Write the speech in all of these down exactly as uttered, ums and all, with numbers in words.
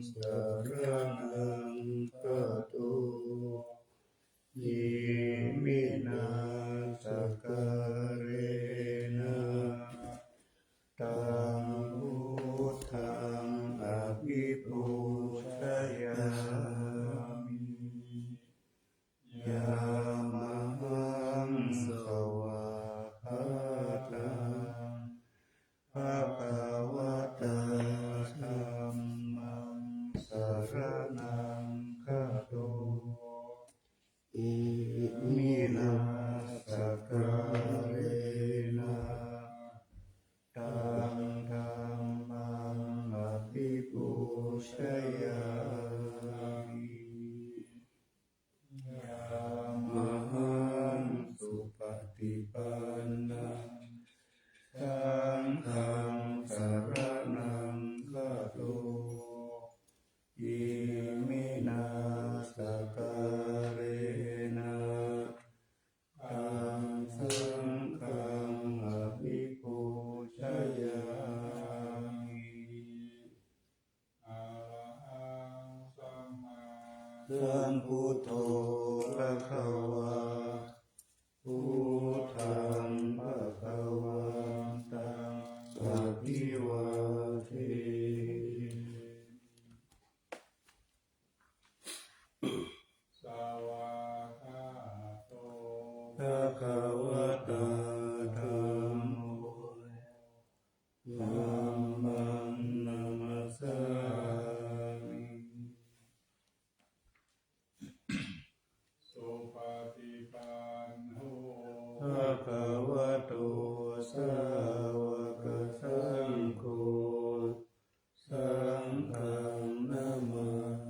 saraṇaṃ gato. Iminā sakkārena taṃ buddhaṃ abhipūjayāmi. Yamahaṃ svākkhātaṃ bhagavatā dhammaṃ saraṇaṃ gato. Iminā sakkārena taṃ dhammaṃ abhipūjayāmi. Yamahaṃ supaṭipannaṃ saṅghaṃ saraṇaṃ gato. Iminā sakkārena taṃ saṅghaṃ abhipūjayāmi. Arahaṃ sammāsambuddho bhagavā, buddhaṃ bhagavantaṃ abhivādemi. Svākkhāto bhagavatā dhammo, dhammaṃ namassāmi. Supaṭipanno bhagavato sāvakasaṅgho, saṅghaṃ namāmi.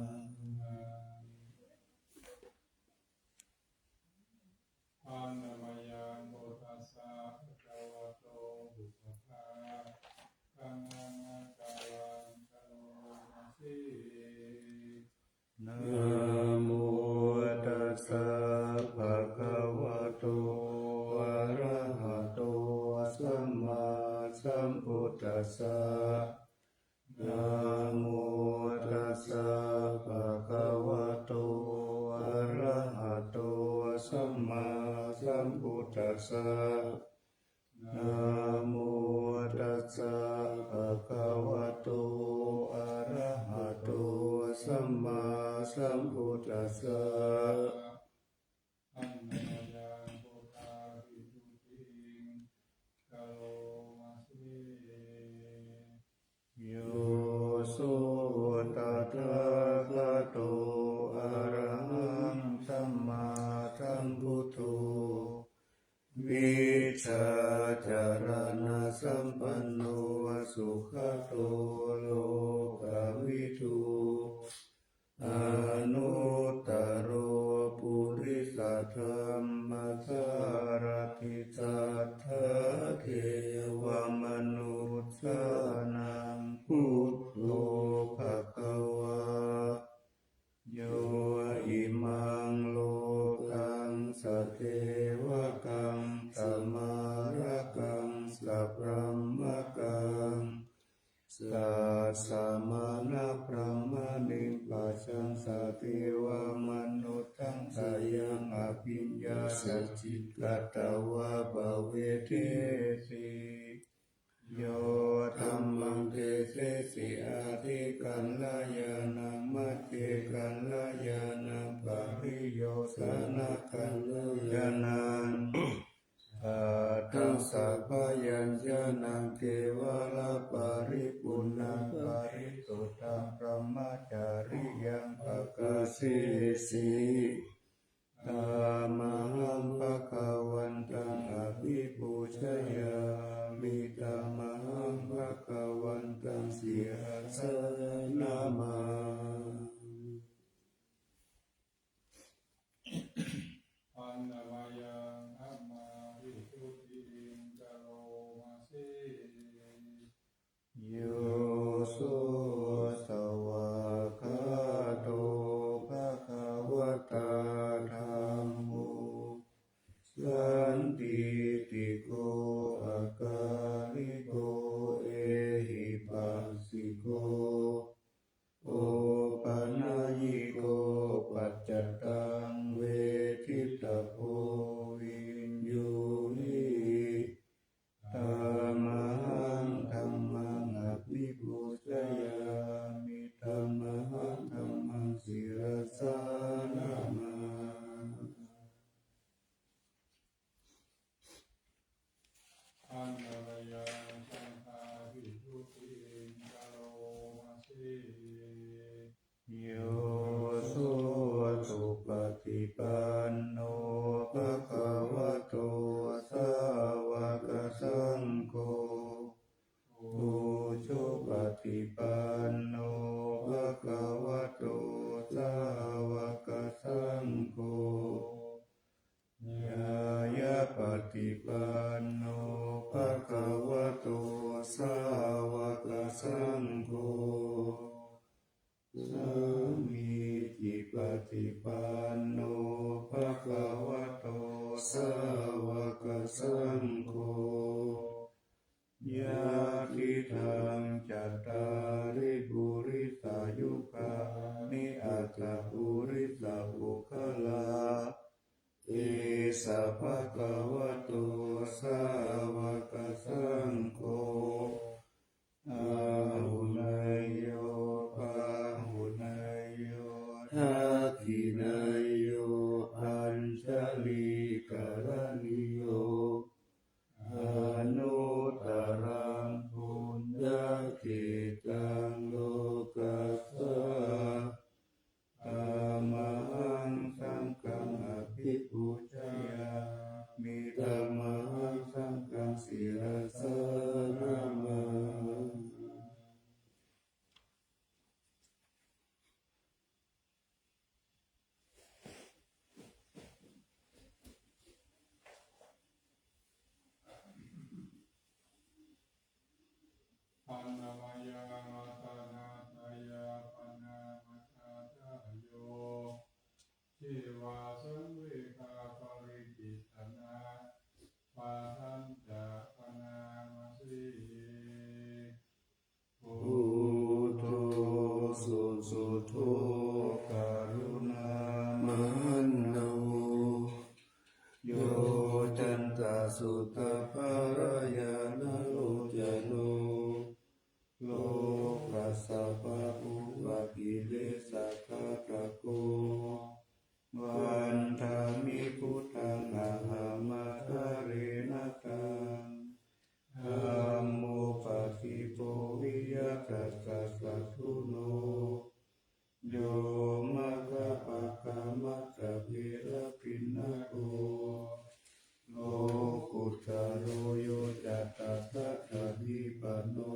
Handa mayaṃ buddhassa bhagavato pubbabhāganamakāraṃ karoma se. Namo tassa bhagavato arahato sammāsambuddhassa. Namo tassa bhagavato arahato sammāsambuddhassa. Namo tassa bhagavato arahato sammāsambuddhassa. Handa mayaṃ buddhavistitiṃ karoma se. Yo so tathāgato arahaṃ sammāsambuddho, vijjācaraṇasampanno sugato lokavidū, anuttaro purisadammasārathi satthā devamanussānaṃ buddho bhagavā. Yo imaṃ lokaṃ sadevakaṃ samārakaṃ sabrahmakaṃ sassamaṇabrāhmaṇiṃ pajaṃ sadevamanussānaṃ abhiññāya siddhiṃ katvā pavedesi. Yo dhammaṃ desesi adhikallayyānaṃ majjhekallayyānaṃ pariyosānakallayyānaṃ aṭṭhasabbabyañjanaṃ kevalaparipuṇṇaṃ parisuddhaṃ brahmacariyaṃ pakasesi. Tamahaṃ bhagavantaṃ abhipūjayāmi, tamahaṃ bhagavantaṃ sirasā namāmi. Handa mayaṃ dhammavisuddhiṃ karoma se. Yo so svākkhāto bhagavatā dhammo, bhagavato sāvakasaṅgho, ñāyapaṭipanno bhagavato sāvakasaṅgho, sāmīcipaṭipanno bhagavato sāvakasaṅgho, yadidaṃ cattāri purisayugāni aṭṭha purisapuggalā, esa bhagavato sāvakasaṅgho, āhuneyyo pāhuneyyo dakkhiṇeyyo añjalikaraṇīyo, anuttaraṃ puññakkhettaṃ lokassāti. Tamahaṃ saṅghaṃ abhipūjayāmi, tamahaṃ saṅghaṃ sirasā namāmi. Annamāya maṇḍanāsayā paṇāmata ca yo, ceva saṃvega paricittanā, padañca paṇāmase. Buddho susuddho karuṇāmahaṇṇavo, yocantaṃ suddhapallayaṇalocano, lokassa pāpūpakilesaghātako, vandāmi buddhaṃ ahaṃ ādarena taṃ. Dhammo paṭibo viya tassa satthuno, yo maggapākamajjhape lapiṇṇako, lokuttaro yo ca tassa daṭṭhaṃ paṇo,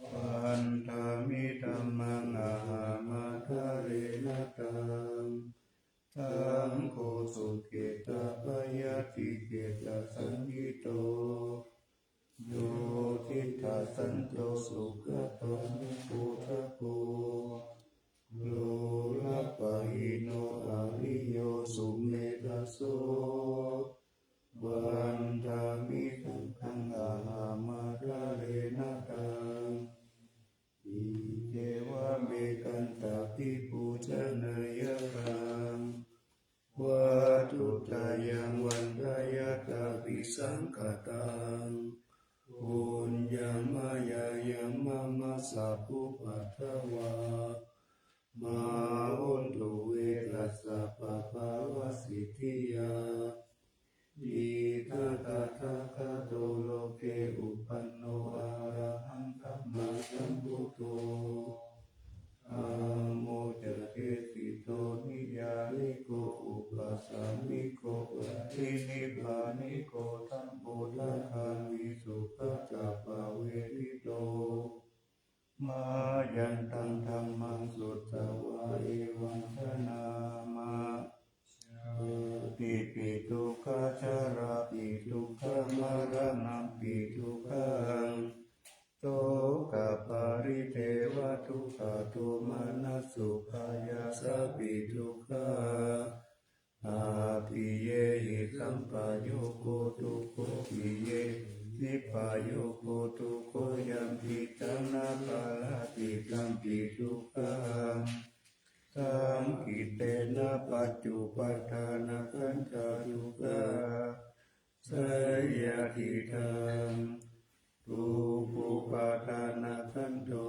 vandāmi dhammaṃ ahaṃ ādarena taṃ. Saṅgho sukhetappayatike ca sañhito, yo diṭṭhasanto sugato anuggahiko, lokapahīno ariyo sumedhaso, vandāmi saṅghaṃ ahaṃ ādarena taṃ. Iccevamekantabhipūjaneyyaṃ, vatthuttayaṃ vandeyyatābhisaṅkhataṃ, puññaṃ mayā yaṃ mama sabbupaddavā, mā hontu ve tassa pāpāvasiddhiyā. Idha tathāgato loke uppanno arahaṃ sammāsambuddho, dhammo ca desito niyyāniko upasāmiko parinibbāniko dhammadhāmī supaṭipaccayānuddako, mayantaṃ dhammaṃ sutvā evaṃ bhaṇāma, jātipi dukkhā jarāpi dukkhā maraṇampi dukkhaṃ, sokaparidevadukkhadomanassupāyāsāpi dukkhā, appiyehi sampayogo dukkho, piyehi vippayogo dukkho, yampidaṃ na palāpi tampi dukkhaṃ, saṅkhittena pañcupādānakkhandhā dukkhā, seyyathīdaṃ, dukkhupādānakkhandho,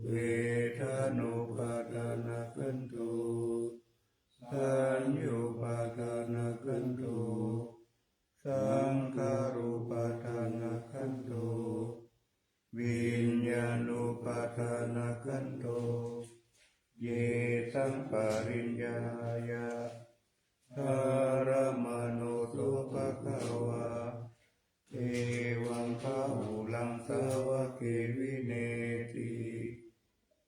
vedanupādānakkhandho, saññāupādānakkhandho, saṅkhārupādānakkhandho, viññāṇupādānakkhandho. Yesaṃ pariññāya dharamāno so bhagavā, evaṃ bahulaṃ sāvake vinetti,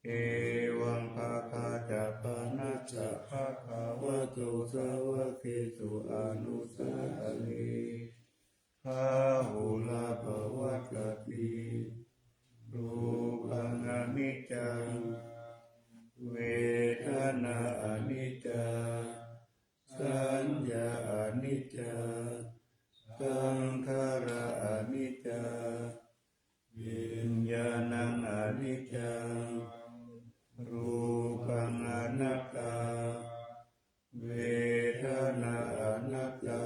Evaṃ pakāca panassa bhagavato sāvakesu anusāsanī, bahulā pavattati. Rūpaṃ aniccaṃ, vedanā aniccā, saññā aniccā, saṅkhārā aniccā, viññāṇaṃ aniccaṃ. Rūpaṃ anattā, vedanā anattā,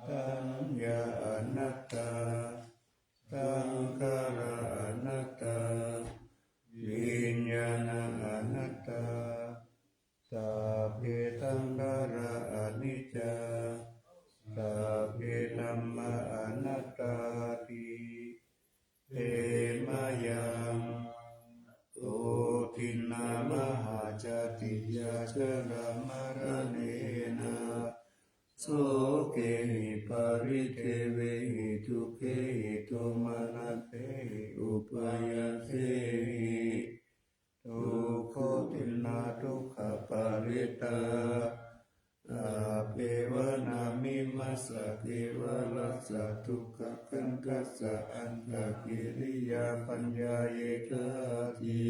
saññā anattā, saṅkhārā anattā, viññāṇaṃ anattā. Sabbe saṅkhārā aniccā, sabbe dhammā anattāti. Te mayaṃ atho dinnā mahāsāsiyā, jarāmaraṇena sokehi paridevehi dukkhehi domanassehi upāyāsehi. Dukkhotiṇṇā dukkhaparittā, appeva nāmimassa kevalassa dukkhakandhassa antakiriyā paññāyikāti.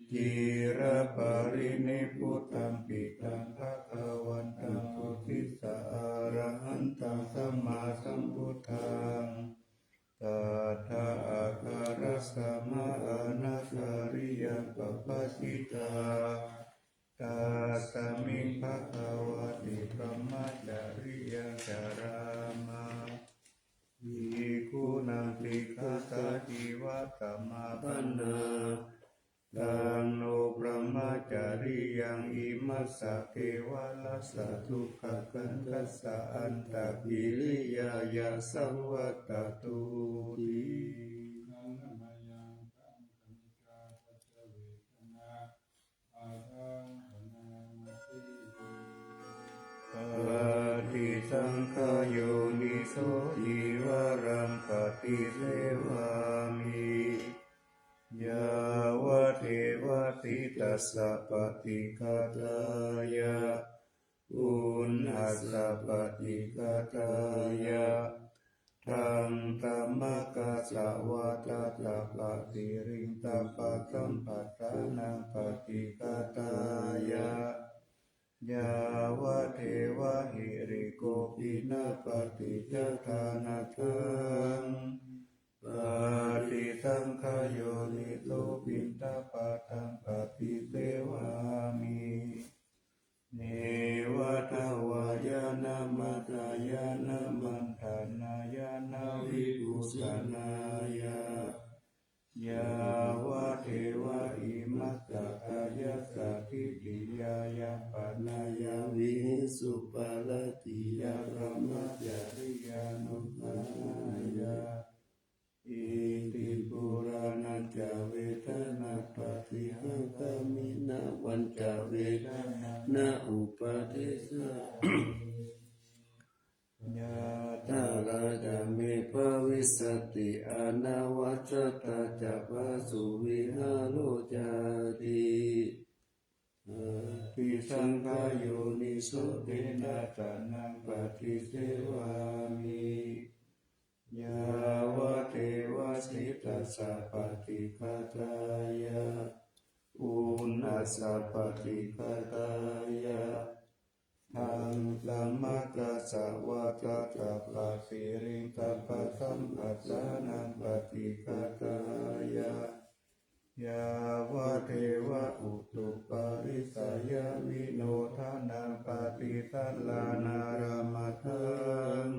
Ciraparinibbutampi taṃ bhagavantaṃ uddissa arahantaṃ sammāsambuddhaṃ, tattha āgatasmā anantariyā pabbajitā. Tasmiṃ bhagavati brahmacariyaṃ carāma, bhikkhūnaṃ dīghāta cīvatamapanā. Taṃ no brahmacariyaṃ imassa kevalassa dukkhakandhassa antakiriyāya saṃvattatūti. Paṭisaṅkhā yoniso cīvaraṃ paṭisevāmi, yāvadeva sītassa paṭighātāya, uṇhassa paṭighātāya, dhammacakkaṃ vata tappasiriṃ tappasamphassānaṃ paṭighātāya, yāvadeva hirikopinapaṭicchādanatthaṃ. Paṭisaṅkhā yoniso piṇḍapātaṃ paṭisevāmi, neva davāya na madāya na maṇḍanāya na vibhūsanāya, yāvadeva imassa kāyassa ṭhitiyā yāpanāya vihiṃsuparatiyā brahmacariyānuggahāya. Iti purāṇañca vedanapaṭihaṅkhāmi navañca vedanaupādessāmi, yātrā ca me bhavissati anavajjatā ca phāsuvihāro cāti. Paṭisaṅkhā yoniso teṇṇassānaṃ paṭisevāmi, yāvadeva sītassa paṭighātāya, uṇhassa paṭighātāya, dhammacakkaṃ vata tappasiriṃ tappasamphassānaṃ paṭighātāya, yāvadeva utuparissayavinodanaṃ paṭisallānārāmatthaṃ.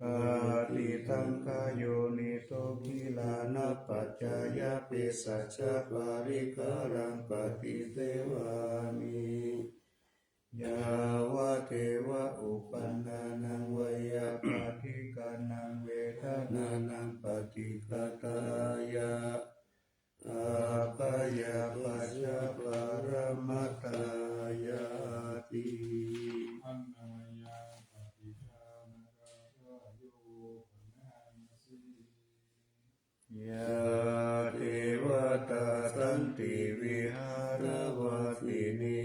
Paṭisaṅkhā yoniso gilānapaccayabhesajjaparikkhāraṃ paṭisevāmi, yāvadeva uppannānaṃ veyyābādhikānaṃ vedanānaṃ paṭighātāya, abyāpajjhaparamatāyāti. Yā devatā santi viharavāsinī,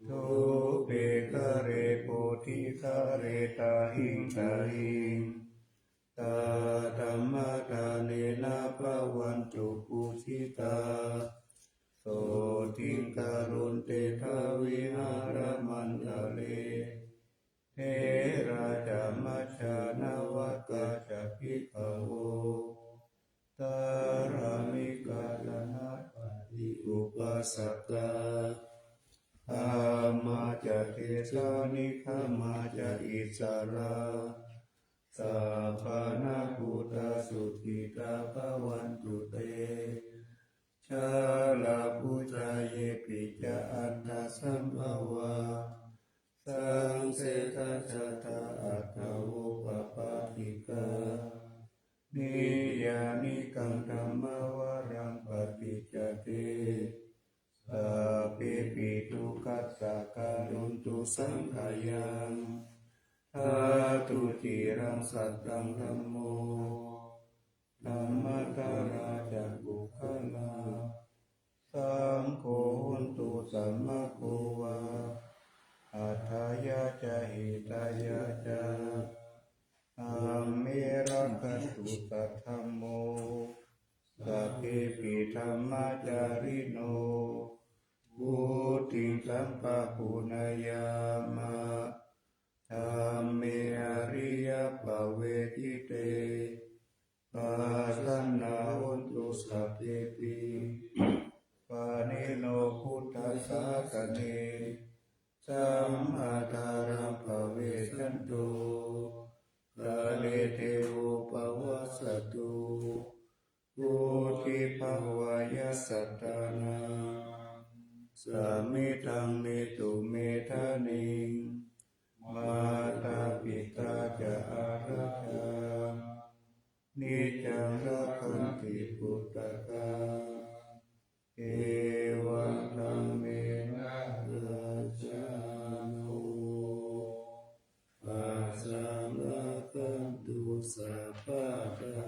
thūpe ghare bodhighare tahiṃ tahiṃ, tā dhammadānena bhavantu pūjitā, sotthiṃ karontedha vihāramaṇḍale. Therā ca majjhā navakā ca bhikkhavo, sārāmikā dānapatī upāsakā, gāmā ca desā nigamā ca issarā, sappāṇabhūtā sukhitā bhavantu te. Jalābujā yepi ca aṇḍasambhavā, saṃsedajātā athavopapātikā, niyyānikaṃ dhammavaraṃ paṭicca te, sabbepi dukkhassa karontu saṅkhayaṃ. Ṭhātu ciraṃ sataṃ dhammo, dhammaddharā ca puggalā, saṅgho hotu samaggo va, atthāya ca hitāya ca. Amhe rakkhatu saddhammo, sabbepi dhammacārino, vuḍḍhiṃ sampāpuṇeyyāma, dhamme ariyappavedite. Pasannā hontu sabbepi, pāṇino buddhasāsane, sammādhāraṃ pavecchanto, kāle devo pavassatu. Vuḍḍhibhāvāya sattānaṃ, samiddhaṃ netu medaniṃ, mātā pitā ca atrajaṃ, niccaṃ rakkhanti puttakaṃ, evaṃ dhammena rājāno, pajaṃ rakkhantu sabbadā.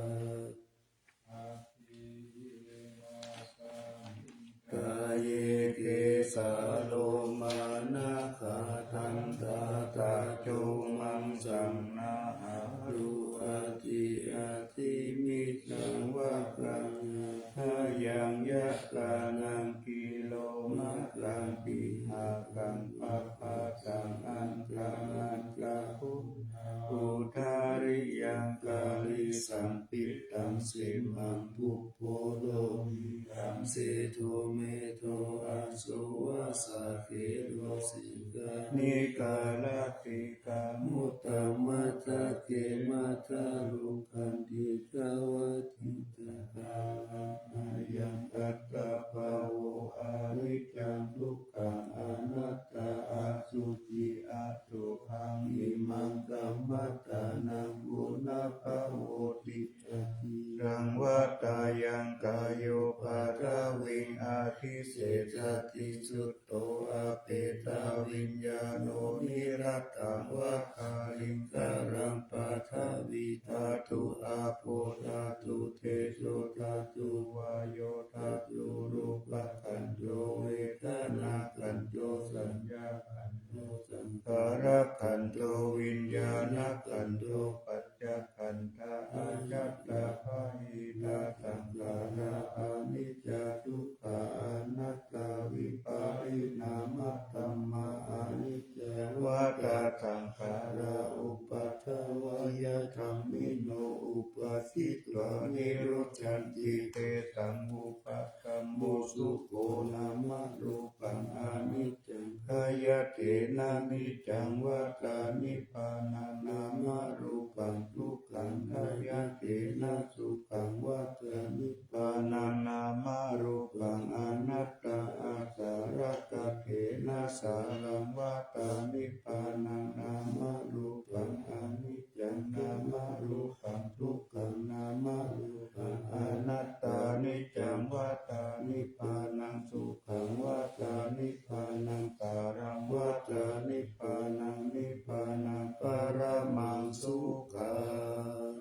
Kāye kecā lomā nakhā dantā taco maṃsaṃ nahārū aci aci miccaṃ vakaṃ hadayaṃ yakkhānaṃ kilomakaṃ pihakaṃ pabbatāṃ aṇḍaṃ aṇḍakuṇaṃ udariyaṃ karīsaṃ pittaṃ simhaṃ pubbo lohitaṃ sedo medo aso vasā kheḷo sikkhā nikkā lati kā muttā matthake matthalukkhanti ca vatthitakā. Ayaṃ attabhāvo aniccaṃ dukkhaṃ anattā asuci adukkhaṃ imaṃ kammadānaṃ punabbhavoti. Aciraṃ vatayaṃ kāyo paṭhaviṃ adhisessati. Chuddho apetaviññāṇo niratthaṃ va kaliṅgaraṃ paṭhavī dhātu āpo dhātu tejo dhātu vāyo dhātu rūpakkhandho vedanākkhandho saññākkhandho saṅkhārakkhandho viññāṇakkhandho pañcakkhandhā ajjhattabahiddhā saṅkhārā aniccā dukkhā anattā vipariṇāmadhammā. Aniccā vata saṅkhārā uppādavayadhammino uppajjitvā nirujjhanti tesaṃ vūpasamo sukho nāmarūpaṃ aniccaṃ khayatena niccaṃ vata nibbānaṃ nāmarūpaṃ dukkhaṃ khayatena sukhaṃ vata nibbānaṃ nāmarūpaṃ anattā āsarakkhatena saraṃ vata nibbānaṃ nāmarūpaṃ aniccaṃ nāmarūpaṃ dukkhaṃ nāmarūpaṃ anattā niccaṃ vata nibbānaṃ sukhaṃ vata nibbānaṃ saraṃ vata nibbānaṃ nibbānaṃ paramaṃ sukhaṃ.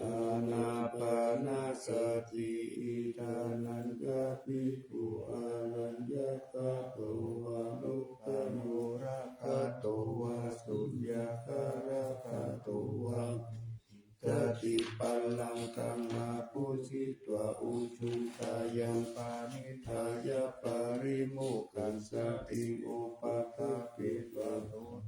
Ānāpāna passati. Idānañca bhikkhu araññagato vā rukkhamūlagato vā suññāgāragato vā viharanti pallaṅkaṃ abhujjhitvā ujukayaṃ paṇidhāya parimokkhāya satiṃ upaṭṭhapetvā.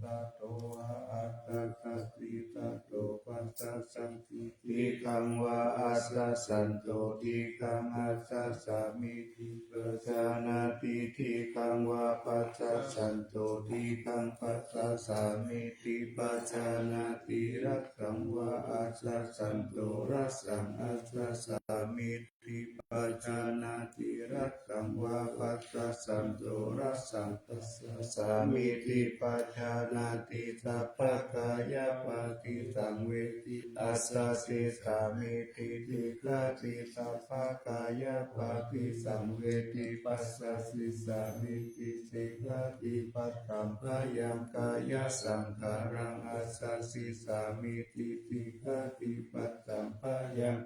Tato vā aṭṭhāsi tato pañcasatī dīghaṃ vā aṭṭhasato dīghaṃ aṭṭhāsīti pajānāti, dīghaṃ vā pañcasatū dīghaṃ pañcasīti pajānāti, rassaṃ vā aṭṭhasato rassaṃ aṭṭhāsīti pajānāti, rassaṃ vā pañcasatū rassaṃ aṭṭhāsīti pajānāti, sabbakāyapaṭisaṃvedi aṭṭhāsīti sikkhati, sabbakāyapaṭisaṃvedi pañcasīti sikkhati, pasamphayaṃ kāyasaṅkhāraṃ aṭṭhāsīti sikkhati, pasamphayaṃ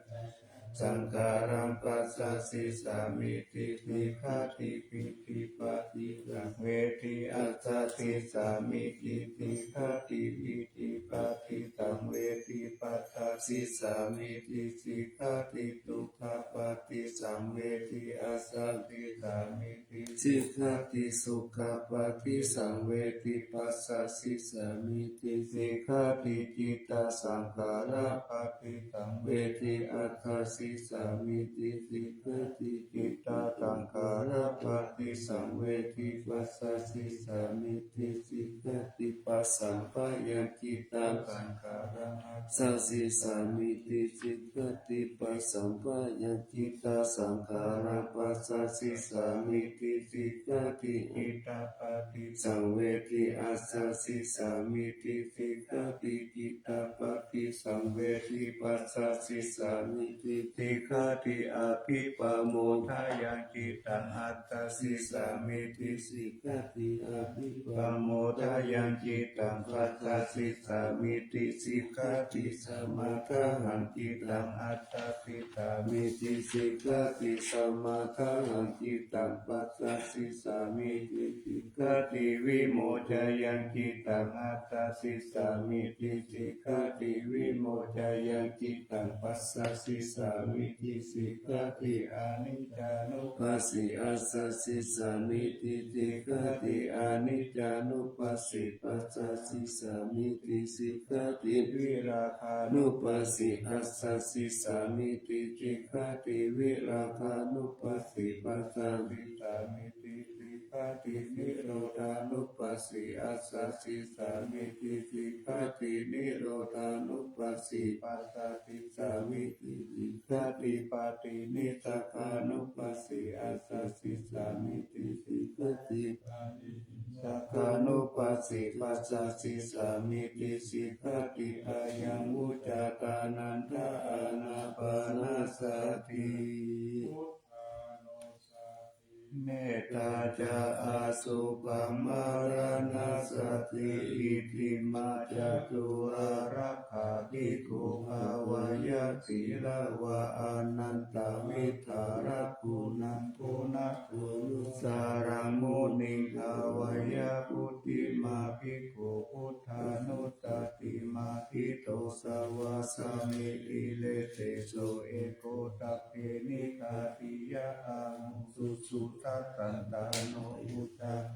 saṅkhāraṃ pañcasīti sikkhati, pītipaṭisaṃvedi aṭṭhāsīti sikkhati, pītipaṭisaṃvedi pañcasīti sikkhati, dukkhapaṭisaṃvedi aṭṭhāsīti sikkhati, sukhapatisaṃvedi passasīsāmīti sikkhati, cittasaṅkhārapaṭisaṃvedi aṭṭhāsīsāmīti sikkhati, cittasaṅkhārapaṭisaṃvedi passasīsāmīti sikkhati, pasamphayaṃ cittasaṅkhāraṃ aṭṭhāsīsāmīti sikkhati, pasamphayaṃ cittasaṅkhāraṃ passasīsāmīti sikkhati, cittapaṭisaṃvedi aṭṭhāsīsāmīti sikkhati, cittapaṭisaṃvedi passasīsāmīti sikkhati, abhippamodayaṃ cittaṃ aṭṭhāsīsāmīti sikkhati, abhippamodayaṃ cittaṃ passasīsāmīti sikkhati, samādahaṃ cittaṃ aṭṭhāsīsāmīti sikkhati, samādahaṃ cittaṃ passasīsāmīti sikkhati, vimocayaṃ cittaṃ aṭṭhāsīsāmīti sikkhati, vimocayaṃ cittaṃ passasīsāmīti sikkhati, aniccānupassī aṭṭhāsīsāmīti sikkhati, aniccānupassī passasīsāmīti sikkhati, virāgānupassī aṭṭhāsīsāmīti sikkhati, virāgānupassī passasīsāmīti sikkhati, nirodhānupassī aṭṭhāsīsāmīti sikkhati, nirodhānupassī passasīsāmīti sikkhati, paṭinissagānupassī aṭṭhāsīsāmīti sikkhati, paṭinissagānupassī passasīsāmīti sikkhati, ayaṃ vuccatā nanda ānāpānasati. Metā ca asubhaṃ maraṇasati, itimā catūhāragā bhikkhū abyācīlavā anantavidhāraguṇaguṇākaro, sāraṃ muniṃ abyāhutimā bhikkhū buddhānussatī mātito savāsamitire tejo ekotapenikkhatiyā ahu susuddhasatāno uddhaṃ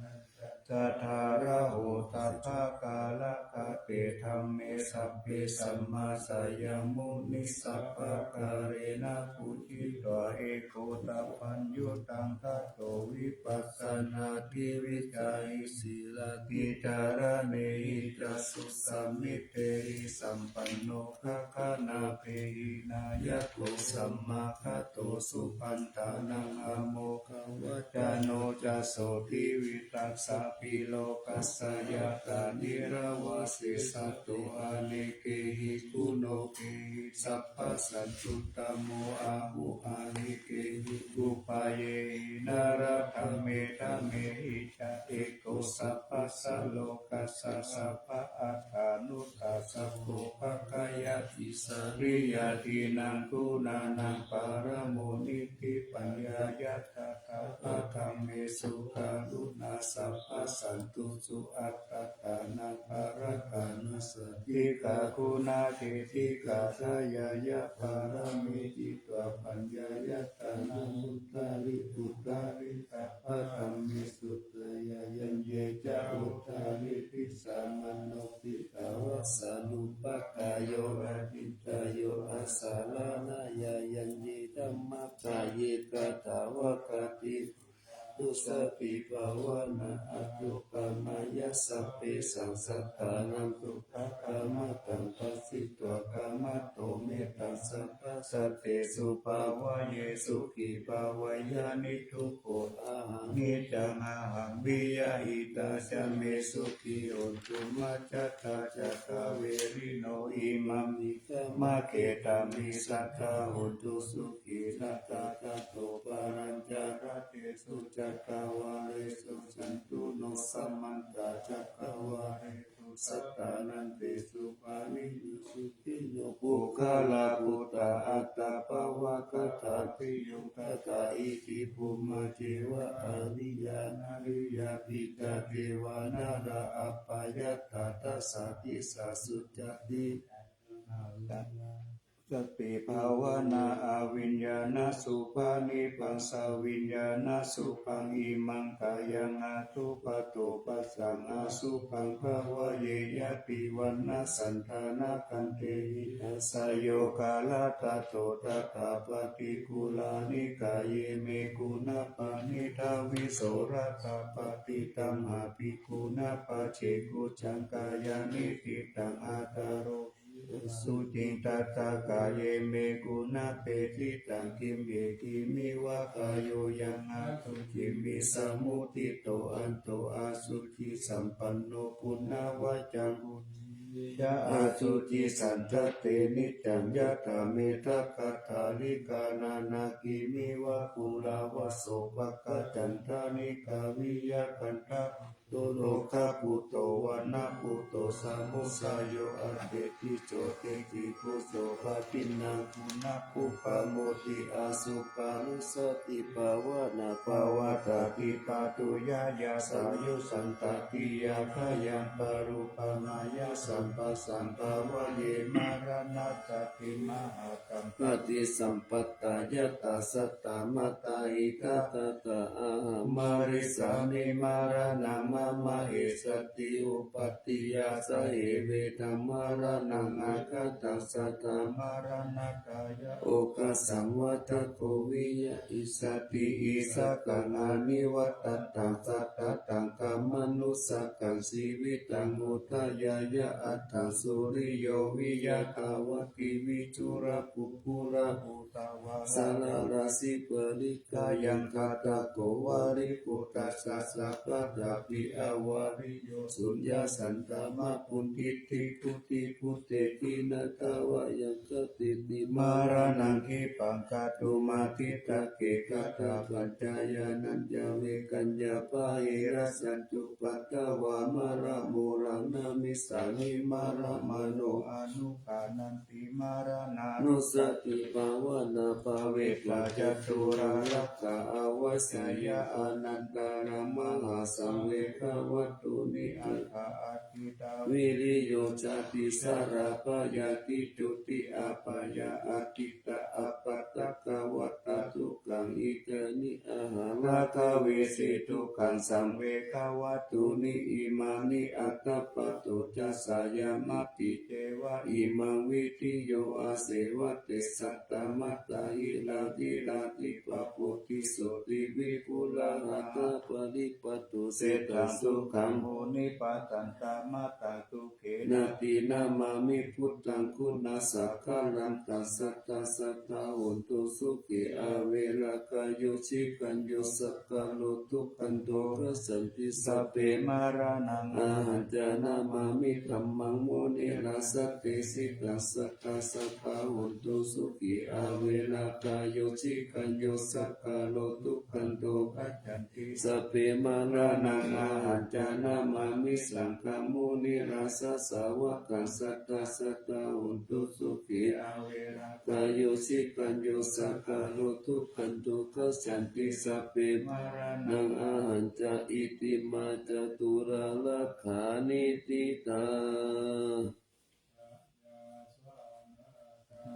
saddhāraho sabbakālakatte dhamme sabbe samāsayaṃ muni sabbakālena pūjitvā ekotappaṃ yuttaṃ tato vipassanāti vicayi sīlahi caraṇehi ca susamitehi sampanno gaganāpehi nāyako samāgato supaṇṇānaṃ amo ghavaccano ca sotthi virattassa pīlokassa ñātā nirāvā seṭṭho anekehi guṇokehi sabbasaccuttamo ahu anekehi upāyehi nalāṭha medhamehi ca eko sabba Sabbasāvakassa sabba attānuggahā sabbo pākkhāya tisariyā dīnānaṃ guṇānaṃ pāramoṇīti paññāya tathāppakammesu karuṇā sabbasantusu attānaṃ parattanassa dīghāguṇāketi gāthāya yā pāramī hitvā paññāya tānaṃ uttarī puttarī sabbakammesu yayaññe ca uttarī disā manotthitvā sārūpakāyo acintayyo asalānayayaññe dhammatāye tathāvakati. Tusāti bhāvanā anuppamāya sabbesaṃ sattānaṃ dukkhaṃ amataṃ bhāsitva khamato mettaṃ sabba sattesu bhāvaye sukhī bhāvaye niddukkho ahaṃ niccaṃ ahaṃ piyahitā ca me sukhī hontu majjhattā ca averino imaṃ nikkhammakhettaṃ hi sadā hontu sukhī sadā tato palañca rattesu cakkavāḷesu santu no samantā cakkavāḷesu sattanantesu pāṇino sukhino puggalā buddhā atta pāvakatā bhiyyo khatā iti bhummā ceva ariyā nariyā picca devā nalā appayattā tassa disā sucati. Sati bhāvanā abhiññānasubhā nibbānasubhaṃ imaṃ kāyaṃ āsupatto passaṃ āsubhaṃ bhāvaye. Yadi vaṇṇasantana khantehi asayogāra tato tathā paṭikulāni kāye me guṇā paṇītā visorā tappati tamhā bhikkhunā pacceku saṅkāya niṭṭhitaṃ ādarona asuciṃ tathā kāye me guṇā pethitaṃ. Kimme kimmeva kāyo yaṃ asuciṃ visamuttito anto asucisampanno puṇṇavacaṃ puññe ca asucisanthate niccaṃ yathā me dakkhathālikā nānākimmeva phullava sopāga candāni kāpiya gandhā dukkhabbūto vaṇṇabbūto samudayo aṭṭheti jothingi phuṭo phaṇinā guṇā uppamoti asukhā. Tusāti bhāvanā pavattati pātuyā yassāyuṃ santatiyā khayaṃ paruppamāya sabbasaṃ bhāvaye maraṇā sati mahā paṭisampattāya tassātā mātā ida tattha ahaṃ marissāmi maraṇaṃ mama essati uppādiya sahe vedaṃ maraṇaṃ aggaṃ tasā maraṇatthāya okāsaṃ vata kho viya issati issakaṃ anivajjataṃ sattataṃ khamānu ssakaṃ jīvitaṃ udayāya aṭṭhaṃsu riyo viya dāvatthi visurā puggalā phuṭā vā saḷarā sīvalī kāyaṃ kaṭṭhako valībhuta sassapatapī avariyo suññā santā mā puthī bhuti bhūte khīṇatā vā yaṃ khateti maraṇaṃ khippaṃ kātumatthidhake katha paccayānañca vegaññā pahīnassantu pattavā maramūlaṃ namissāmi maramāno anuggaṇhanti maraṇā. Tusāti bhāvanā bhāvitā ca dullabhā avassayā anantarā mahāsaṃvegavatthūni aṭṭha atītā viriyo cāti sarabhayā ṭhitūti apāyā atītā appaṭikavatā dukkhaṃ idha nidaṃ rakkhaveshi dukkhasaṃvegavattūni imāni aṭṭha paṭo ca sayaṃ atthi ceva imaṃ vidheyyo asevate satta mattā hirāti ratī pāpoti soti vipullā hatha paripatto seṭṭhaṃ sukhaṃ munipatantamatthaṃ dukkhe natthi namāmi buddhaṃ guṇasaṅkhāraṃ taṃ sadā sadā hontu sukhī averā kāyo jhagañño sakko duggando gacchanti sabbe maraṇaṃ ahañca namāmi dhammaṃ munirājassa tejena sadā sadā hontu sukhī averā kāyo jhagañño sakkāro duggando gacchanti. Sabbe maraṇaṃ ahañca namāmi saṅghaṃ munirājassa sāvakaṃ satthā sadā hontu sukhī averā. Kāyo sikhañño sakkāro duggando gacchanti. Sabbe maraṇaṃ ahañca itimā caturāgāni diṭṭhā.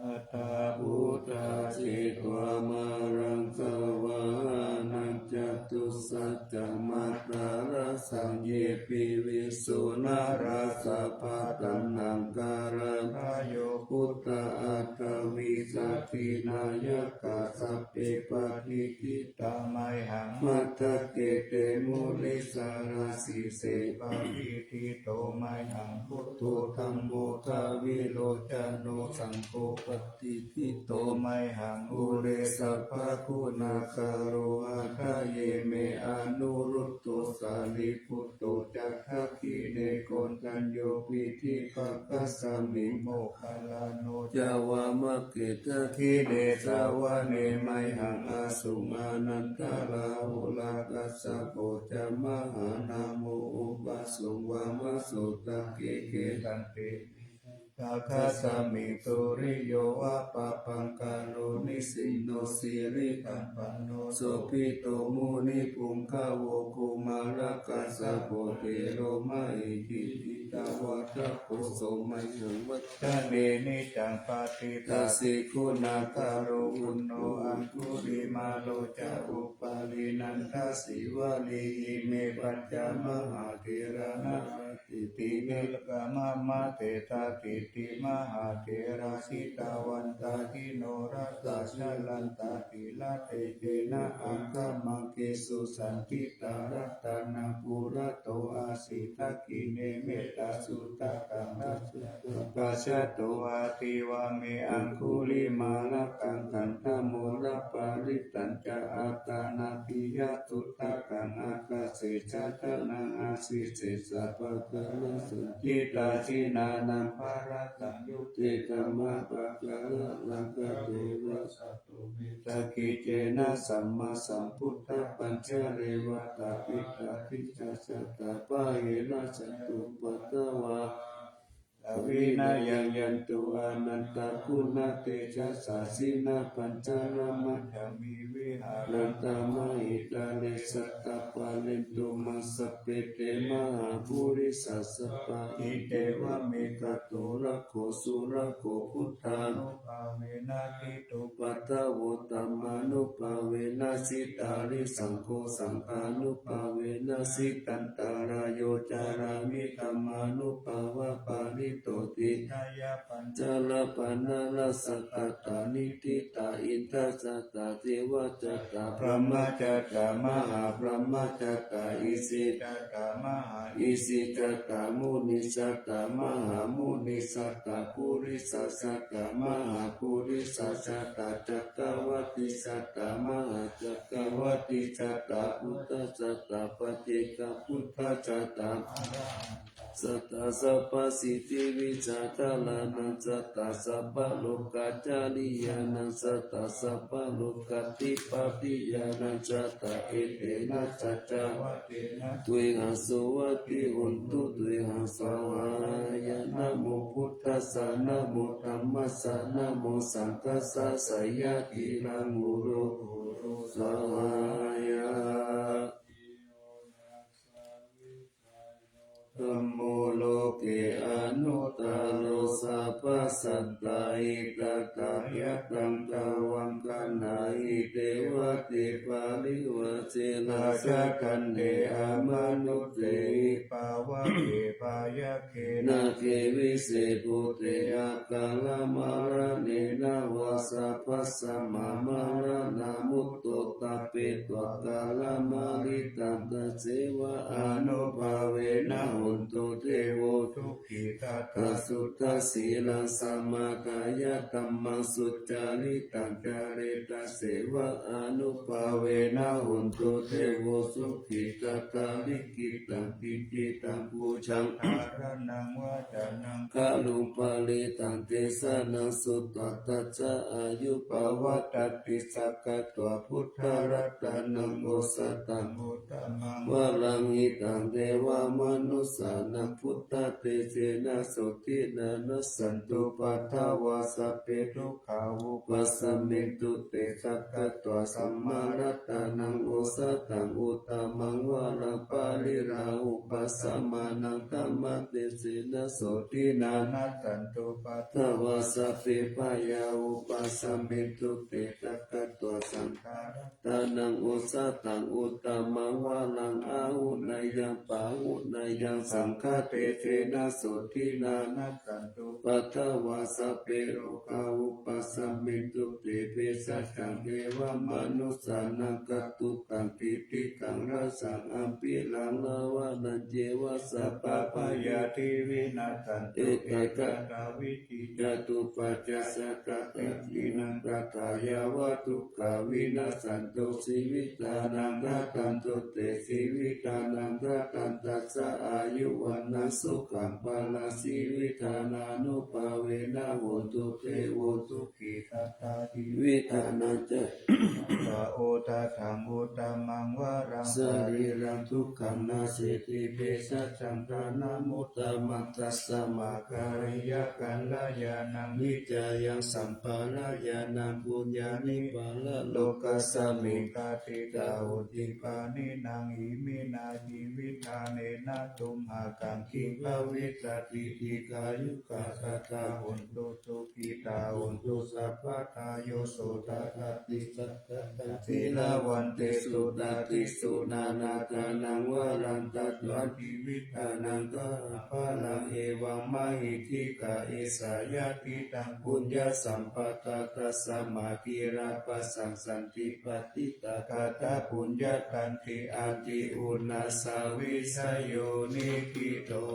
Sattā buddhā jetvā māraṃ savāhanaṃ catusaccāmatarasaṃ ye piviṃsu narāsabhā. Taṇhaṅkarādayo buddhā aṭṭhavīsati nāyakā sabbe patiṭṭhi tā mayhaṃ matthake te mūle. Sārā sīse patiṭṭhito mayhaṃ buddho dhammo dvilocano saṅgho patiṭṭhito mayhaṃ ure sabbaguṇākaro. Hadaye me anuruddho sārīputto ca dakkhiṇe koṇḍañño piṭṭhibhāgasmiṃ moggallāno ca vāmake. Dakkhiṇe savane mayhaṃ āsuṃ ānandarāhulā kassapo ca mahānāmo ubhāsuṃ vāmasotake. Kesante visuddhāgasmiṃ suriyo va pabhaṅkaro nisinno sirisampanno sobhito munipuṅgavo. Kumārakassapo thero mahesī cittavādako so mayhaṃ vadane niccaṃ patiṭṭhāsi guṇākaro. Puṇṇo aṅgulimālo ca upālī nandasīvalī ime pañca mahātherā nalāṭe tilakā mama. Sesā sīti mahātherā jitavantā jinorasā jalantā sīlatejena aṅgamaṅgesu saṇṭhitā. Ratanaṃ purato āsi dakkhiṇe mettasuttakaṃ dhajaggaṃ pacchato āsi vāme aṅgulimālakaṃ. Khandhamoraparittañca āṭānāṭiyasuttakaṃ ākāse chadanaṃ āsi sesā pākārasaṇṭhitā. Jinānaṃ balasaṃyutte sabrahmapākāralaṅkate vasato me sakiccena sammāsambuddhapañjare. Vātapittādisañjātā bāhirajjhattupaddavā vinayaṃ yantu anantaguṇatejasā. Jinapañjaramajjhamhi viharantaṃ mahītale sadā pālentu māṃ sabbe te mahāpurisāsabhā. Iccevam ekato rakkho surakkho buddhānubhāvena jitupaddavo dhammānubhāvena jitārisaṅgho saṅghānubhāvena jitantarāyo carāmi dhammānubhāvapālito. Tiṇṇañca pañca rājakatā niṭṭhitā indajattā devajjatā brahmajjatā mahābrahmajjatā isijjatā mahāisijjatā munijjatā mahāmunijjatā purisajjatā mahāpurisajjatā cakkavāṭijjatā mahācakkavāṭijjatā buddhajjatā paccekabuddhajjatā arahantā jjatā sabbasiddhivijjādharānaṃ jjatā sabbalokacāriyānaṃ jjatā sabbalokādhipatiyānaṃ jjatā. Etena saccavajjena tuyhaṃ suvatthi hotu tuyhaṃ svāhāya. Namo buddhassa namo dhammassa namo saṅghassa jayati. Raṅ uro uro svāhāya. Dhammo loke anuttaro sabbasattahitatthāya taṃ tvaṃ gaṇhāhi devate parivajje. Rājadaṇḍe amanussehi pāvake byagghe nāge vise bhūte akālamaraṇena vā sabbasmā maraṇamuttappaṃ tvā kālamāritaṃ taseva ānubhāvena hotu devo sukhī. Tathā suddhasīlaṃ samādāya dhammaṃ sucaritaṃ care taseva ānubhāvena hotu devo sukhī. Tathā likkhitaṃ cintitaṃ pūjaṃ dhāraṇaṃ vācanaṃ garuṃ parittaṃ desanaṃ sutvā tassa āyu pavaḍḍhatīti. Sakkatvā buddharatanaṃ osathaṃ uttamaṃ varaṃ hitaṃ devamanussānaṃ buddhatejena sotthinā nassantu patthāvā sabbe dukkhā vūpasamentu te. Sakkatvā dhammaratanaṃ osathaṃ uttamaṃ varaṃ pariḷāhūpasamanaṃ dhammatejena sotthinā nassantu patthāvā sabbe bhayā vūpasamentu te. Sakkatvā saṅghara tanaṃ osathaṃ uttamaṃ varaṃ āhuneyyaṃ pāhuneyyaṃ saṅghatejena sotthinā nassantu patthāvā sabbe rogā vūpasamentu te. Bhejaggaṃ devamanussānaṃ katvūtaṃ piṭikaṃ rasaṃ ambhīraṃ dāvaggicakkamasanīva sabba bhayādi vinassantu ekadha catupaccāsakā dakkhiṇā gakkha yāva dukkhā vinassantu jīvitānaṃ dadantu te. Jīvitānaṃ dadaṃ tassa āyu vaṇṇaṃ sukhaṃ balaṃ jīvitā ānubhāvena hotu devo sukhī. Tathā jīvitā ca odātaṃ uttamaṃ varaṃ sarīraṃ dukkham naseti bhejaggaṃ dhanamuttamaṃ tasmā kālena kalyāṇaṃ vijjāya sampādanaṃ puññāni paralokasmiṃ ṭhātitā honti pāṇinaṃ. Iminā jīvitthānena tumhākaṃ kiṃ bhavissati dīghāyukā sadā hontu sukhitā hontu sabbadā. Yo so tathāgataṃ sīlavantesu dassesi nānādānaṃ varaṃ datvā jīvitthānaṃ mahapphalaṃ evammahiddhikā esā yadidaṃ puññasampadā tasmā dhīrā bhāssanti pattitakatā puññakkhanti. Atthi uṇhissavijayo niṭṭhito.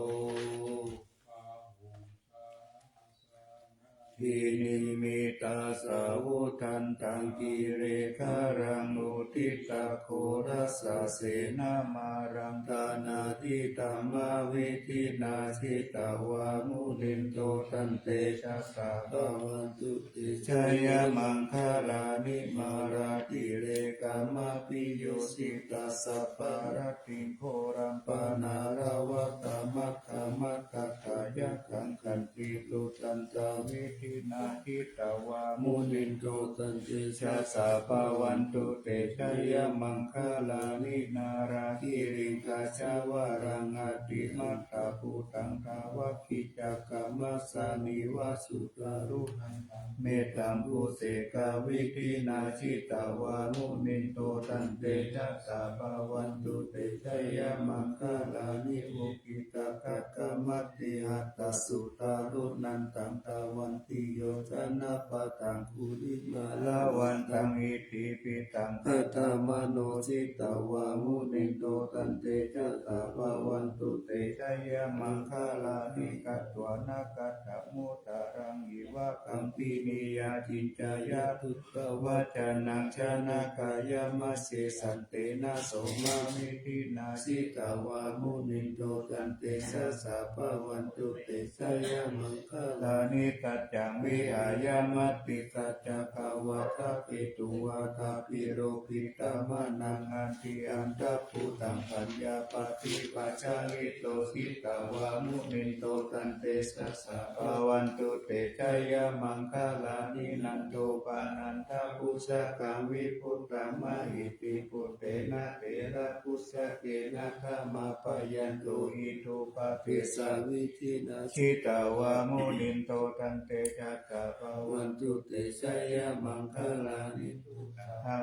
Nimittā sāvudhantaṃ girigabbharaṃ uditaghorasasenamāraṃ dānādidhammavidhinā jitavā munindo taṃ tejasā bhavatu te jayamaṅgalāni. Mārātirekamabhiyujjhitasabbarattiṃ ghorampanāḷavakamakkhamathaddhayakkhaṃ khantīsudantavidhinā jitavā munindo taṃ tejasā bhavatu te jayamaṅgalāni. Nāḷāgiriṃ gajavaraṃ atimattabhūtaṃ dāvaggicakkamasanīva sudāruṇantaṃ mettambusekavidhinā jitavā munindo taṃ tejasā bhavatu te jayamaṅgalāni. Ukkhittakhaggamatihatthasudāruṇantaṃ dhāvantiyojanapathaṅgulimālavantaṃ iddhībhisaṅkhatamano jitavā munindo taṃ tejasā bhavatu te jayamaṅgalāni. Katvāna kaṭṭhamudaraṃ iva gabbhinīyā ciñcāya duṭṭhavacanaṃ janakāyamajjhe santena somavidhinā jitavā munindo taṃ tejasā bhavatu te jayamaṅgalāni. Saccaṃ vihāya matisaccakavādaketuṃ vādābhiropitamanaṃ atiandhabhūtaṃ paññāpadīpajalito jitavā munindo taṃ tejasā bhavatu te jayamaṅgalāni. Nandopanandabhujagaṃ vibudhaṃ mahiddhiṃ puttena therabhujagena damāpayanto iddhūpadesavidhinā jitavā munindo taṃ tejasā bhavatu te jayamaṅgalāni.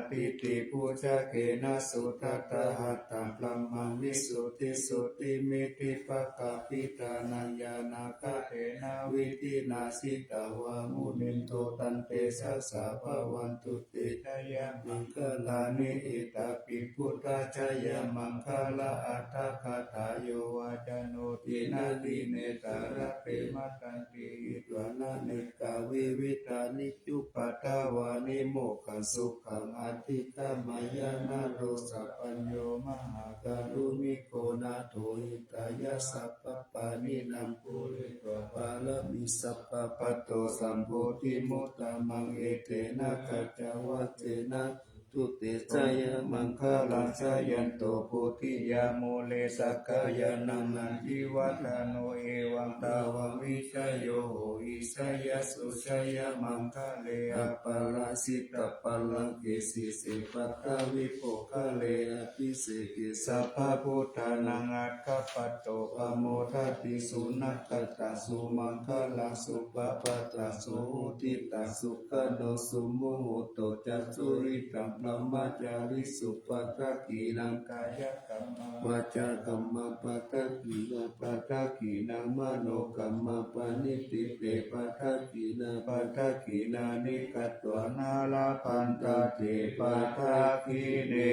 Diṭṭhibhujagena sudaṭṭhahatthaṃ brahmaṃ visuddhijutimiddhibakābhidhānaṃ ñāṇāgadena vidhinā jitavā munindo tantejasā bhavatu te jayamaṅgalāni. Etāpi buddhajayamaṅgalaaṭṭhagāthā yo vācano dinadine sarate matandī hitvānanekavividhāni cupaddavāni mokkhaṃ sukhaṃ adhigameyya naro sapañño. Mahākāruṇiko nātho hitāya sabbapāṇinaṃ pūretvā pāramī sabbā patto sambodhimuttamaṃ. Etena saccavajjena hotu te jayamaṅgalaṃ. Jayanto bodhiyā mūle sakyānaṃ nandivaḍḍhano evaṃ tvaṃ vijayo hohi jayassu jayamaṅgale. Aparājitapallaṅke sīse paṭhavipokkhare abhiseke sabbabuddhānaṃ aggappatto pamodati. Sunakkhattaṃ sumaṅgalaṃ supabhātaṃ suhuṭṭhitaṃ sukhaṇo sumuhutto ca suyiṭṭhaṃ brahmacārisu. Padakkhiṇaṃ kāyakammaṃ vācākammaṃ padakkhiṇaṃ padakkhiṇaṃ manokammaṃ paṇidhī te padakkhiṇā. Padakkhiṇāni katvāna labhantatthe padakkhiṇe.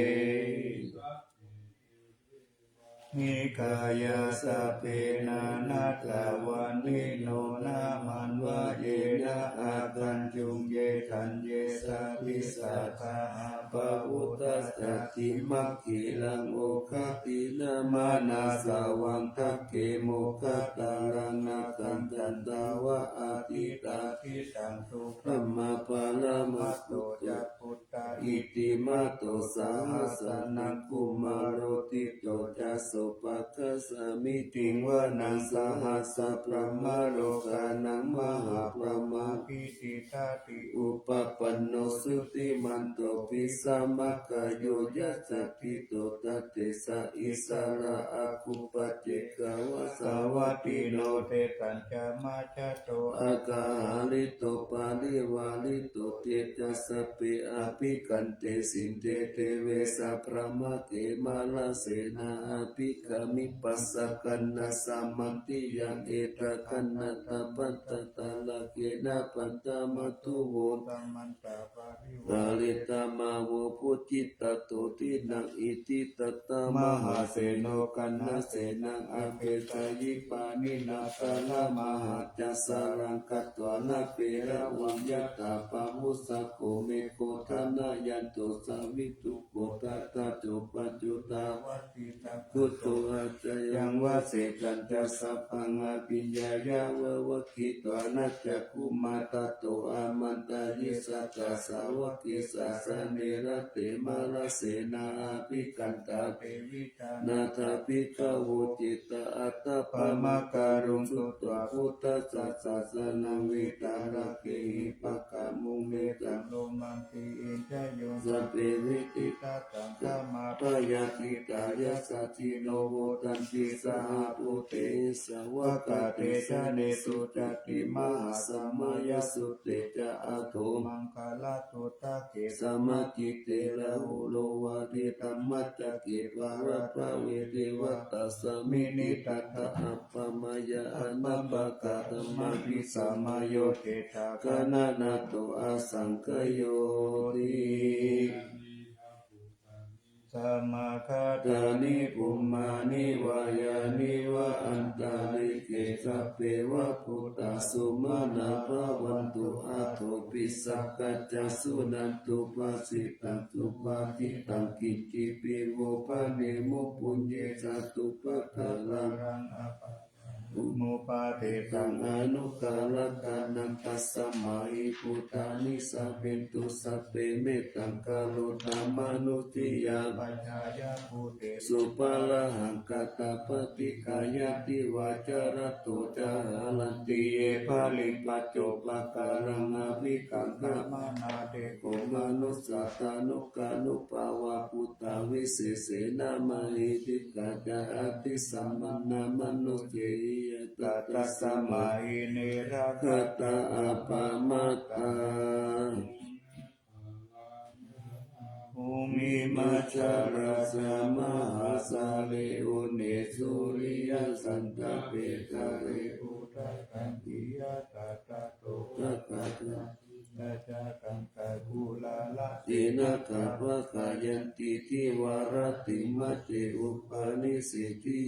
Nikāyā sabbe nānattavaṇṇino nāmanvayena āgañchuṃ ye caññe sadisā saha pavutthajātimakkhīlaṃ oghatiṇṇamanāsavaṃ dakkhemoghataraṃ nāgaṃ candaṃva asitātitaṃ. Subrahmā paramatto ca puttā iddhimato saha sanaṅkumāro tisso ca sopāga samitiṃ vanaṃ. Sahassabrahmalokānaṃ mahābrahmābhitiṭṭhati upapanno jutimanto bhismākāyo yasassi so. Taṃ tejasā issarā aggū paccekavasavattino tesañca majjhato akāhārito parivārito. Te ca sabbe abhikkante sinde deve sabrahmake mārasenā abhikkāmi passa kaṇhassa mandiyaṃ. Etha gaṇhatha bandhatha rāgena bandhamatthu vo samantāparivaretha mā vo muñcittha sotthinnaṃ. Iti tattha mahāseno kaṇhasenaṃ apesayi pāṇinā talamāhacca saraṃ katvāna bheravaṃ yathā pāvussako megho thanayanto savijjuko. Tattha so paccudāvatti saṅkuddho asayaṃvase sañcassa bhaṇābhiññāya vavakkhitvāna cakkhumā tato āmantayi satthā sāvake sāsane rate. Mārasenā abhikkantā te vijānātha bhikkhavo. Cittaṃ ātappamakaruṃ sutvā buddhassa sāsanaṃ vītarāgehi pakkāmuṃ nesaṃ lomampi iñjayuṃ. Sabbe vijitasaṅgāmā bhayātītā yasassino modanti saha bhūtehi sāvakā te janesutāti. Mahāsamayasutte ca āgū maṅgalasuttake samācite Rāhulā Vācidhammacakke Pālabbhave Devatāsmiṃ. Tattha āgamayā āgamakā samādhisamayo Cetakanānato āsaṅkayoti. Samāgatāni bhummāni vā yāni va antalikkhe sabbeva bhūtā sumanā bhavantu athopi sakkacca suṇantu bhāsitaṃ. Subhāsitaṃ kiñcipi vo bhaṇemu puññe sādhu pākāraṃ appa nupādessaṃ anukārakanāṃ. Tasmā hi bhūtā nisāmentu sabbe mettaṃ karontā manussiyā pajāya bhūtesu pālahaṃ. Katāpaṭikā ñatvā carato ca haranti ye baliṃ paccopakāraṃ abhikkantā manā te kho manussā tanukānubhāvā bhūtā visesena mahiddhikā ca adhisambannā manussehi ñātā tasmā hi ne rakkhatha appamattā. Bhūmiṃ majjhā rājā mahāsale uṇṇe suriyasandhāpe dare udakaṅkhe yathātato gaṇhatha. Gajjā gandhabboḷarā te nakkhattaṃ pahāyanti, divā rattimate upanissite.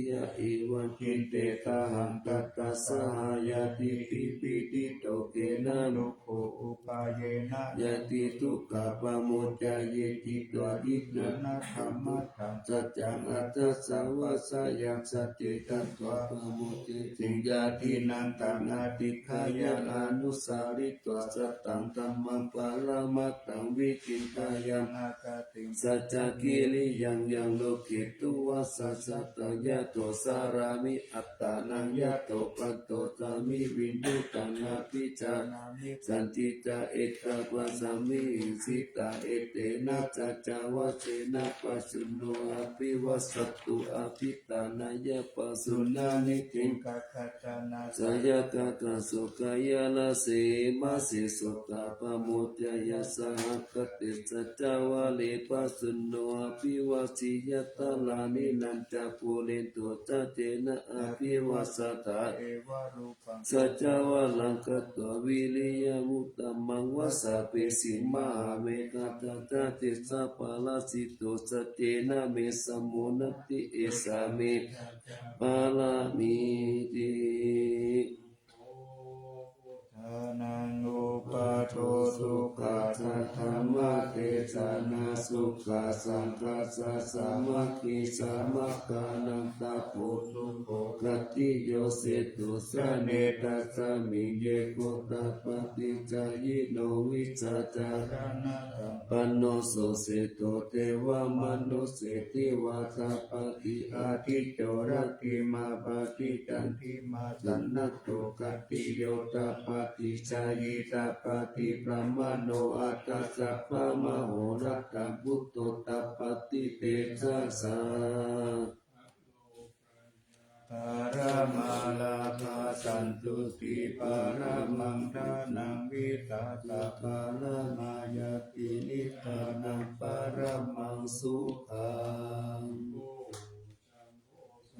Evaṃ khintedahaṃ tattha saha ñātibhi pīḷito khenaṃ no kho upāyena ñātidukkhā pamuñceyye. Citvā yidha nakkhamathaṃ saccaṃ aṭṭhassa vāsayaṃ, sacce tatvā pamuñciṃ ñātīnaṃ taṃ adhikkāya anussaritvā sataṃ dhammaṃ paramatthaṃ vicindeyya. Saccakiriyaṃ yaṃ loke tuvaṭṭhāsi taṃ yato carāmi, attānaṃ yato paṭisesāmi, viññūhīnaṃ abhiñānāni, sañcicca etapasaṃ vihiṃsuta. Etena saccavajjena pajjunno abhivajjati, abhiṭhānāya pajjuno niṭṭhitaṃ. Kattañca ṭhānaso kāyānase majjhe sotthi pamuñceyya, sahagathe saccavajje pajjunno abhivajjeyya. Ṭhānānīnañca pubbe sacchena abhivajjati, evarūpaṃ saccavajjena katvā vīriyamuttamaṃ, vajjaggaṃ pahīnanti mahābhismena, saccaṃ paranti sacchena, me samo natthi esā me pāramīti. Buddhānaṃ uppādo sukho, saddhammadesanā sukhā, saṅghassa sāmaggī samaggānaṃ tapo sukho. Khattiyo seṭṭho janetasmiṃ, ye gottapaṭisarino, vijjācaraṇasampanno so seṭṭho, devamanussānaṃ divaṭṭhapaṭi. Ādicco rattimābhāti candimā sannaddho, khattiyo tappatissāyī tappati brāhmaṇo, atha sabbamahorattiṃ buddho tappati tejasā. Paramā lābhā santuṭṭhī paramaṃ dhanaṃ, vītasā paramā ñātī nibbānaṃ paramaṃ sukhaṃ.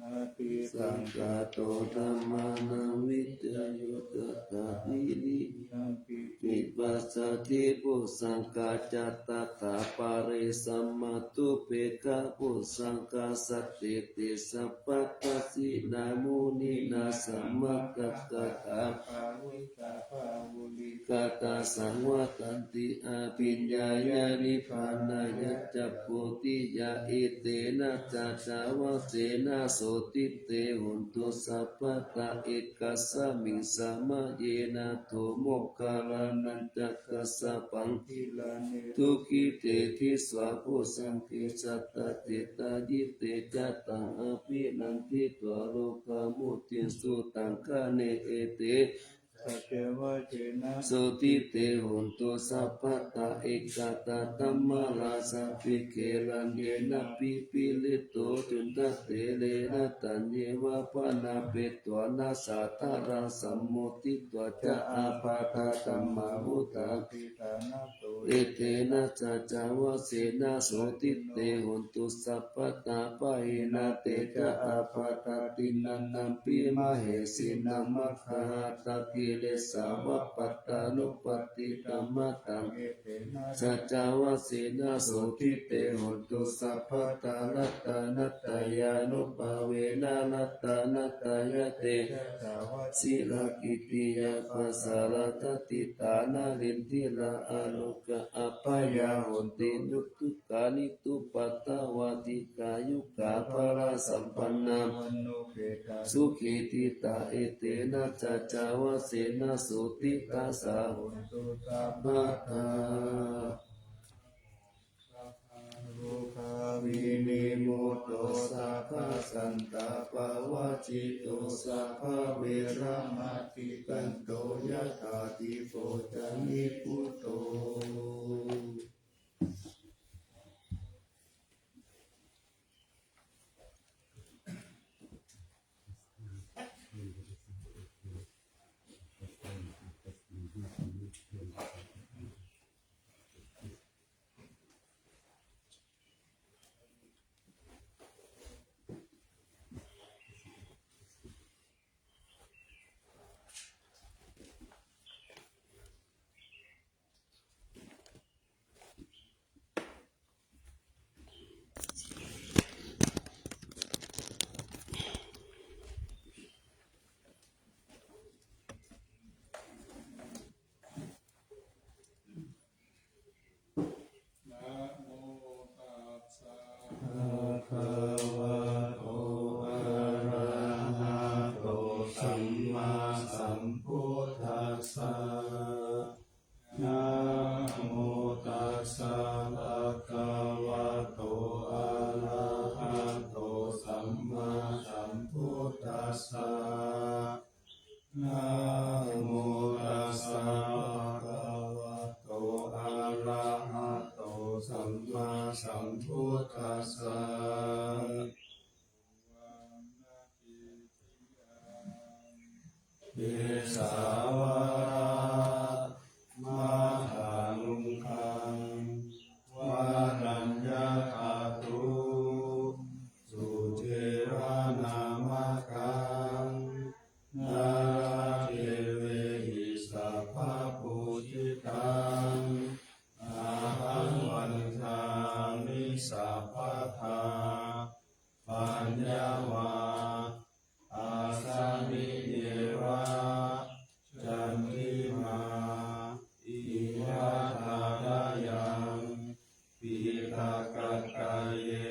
Satisaṅkhāto dhammānaṃ vicayo tathā, viriyampīti passaddhi bojjhaṅgā ca tathāpare, samādhupekkhabojjhaṅgā sattete sabbadassinā, muninā sammadakkhātā bhāvitā bahulīkatā, saṃvattanti abhiññāya nibbānāya ca bodhiyā. Etena saccavajjena sotthi te hotu sabbadā, ekasmiṃ samaye nātho moggallānañca kassapaṃ, gilāne dukkhite disvā bojjhaṅge satta desayi. Te ca taṃ abhinanditvā rogā mucciṃsu taṅkhaṇe. Etena saccavajjena sotthi te hotu sabbadā, ekadā dhammarājāpi gelaññenābhipīḷito, cundattherena taññeva bhaṇāpetvāna sādaraṃ, sammoditvā ca ābādhā tamhā vuṭṭhāsi ṭhānaso. Etena saccavajjena sotthi te hotu sabbadā, pahīnā te ca ābādhā tiṇṇannampi mahesinaṃ, maggāhatakilesāva pattānuppattidhammataṃ. Etena saccavajjena sotthi te hotu sabbadā, ratanattayānubhāvena ratanattayā tejasā, vajirakkhittiyā pasārāda, ṭhitā nalīndirā ārogā abyāpajjhā honti, niddukkhamisukhā dīghāyukā balasampannā, vaṇṇaṃ sukhī ṭhitā. Etena saccavajjena sotthi tassa hotu sabbadā. Rogā vinimutto, sabbasantāpavajjito, sabbaveramatikkanto, yathā dīpo ca nibbutto. sambuddhassa. Kesavādamadhaluṅgaṃ varaññāgatu sudevanāmakaṃ nāḷāgiriṃ sabbaṃ pūjitaṃ ahaṃ vandāmi sabbadā. Paññā vā asmiṃ yeva candimā iva thānayaṃ piṭakattaye